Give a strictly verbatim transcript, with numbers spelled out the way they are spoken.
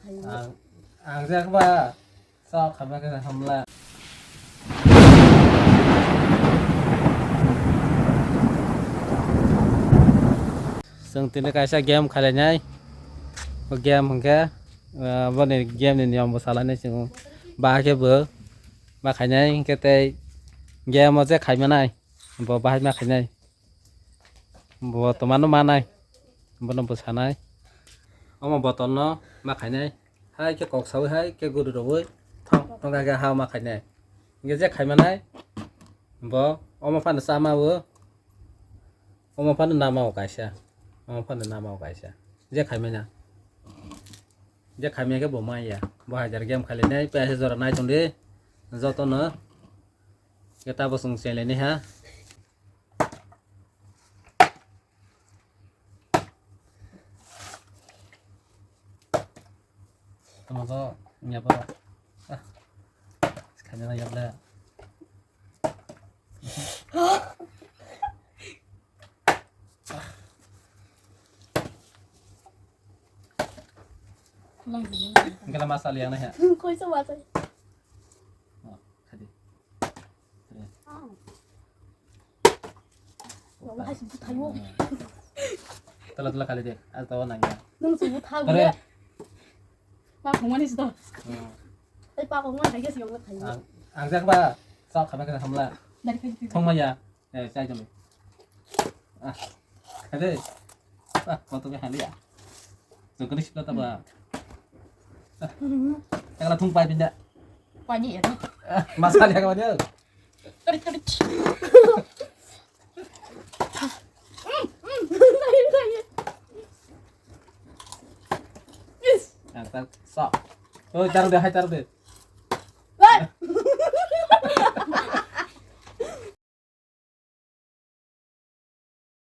Ang, ang jak ba. Sok khamya khe hamla. Chwng tini kaisa game khailainai. O game hwnkhe, ah, boni game ni niyom bo salainai chwng. Ba khe bo ma khainai hwnkhe tei game o je khaimanai bo bahai ma khainai. Bo tomano manai. Bono bwsanai. Omo bottle no ma khainai. Hai khe kok sawi hai khe guri rwi thong thong khe ha ma khainai. Hingkhe je khaimanai bo omo phano chama o. Omo phano nama o kaisa. Omo phano nama o kaisa. Je khaimanya. Je khaimanya khe bo manya. Bo hajar game khailainai paisa jora nai tongdi. Jotono. Khe tabo chwng chenglai nai ha. Tamo to nyabo. Ah. Kanya na yable. Gala masal yang na ha. Koi sa masal. Oh, khadi. Wala hai se buthaio. Tala tala khali de. Al tawa nang ya. Nung se butha Tare. Gule. Pa khongmani se to. Hmm. Ai pa khongmani hai ge se yong khai. Ang, ang jak ba. Sa khama kena hamla. Dari khai khai. Thong ma ya. Eh, chai jami. Ah. Khade. Ah, koto ke hali ya. Jogani sipla taba. Ah. Takla thung pai pinda. Pani ya to. Ah, masal ya kawan ya. Tarik, tarik. Yes. Ah, tar, sa. Oh, tar de, hai tar de.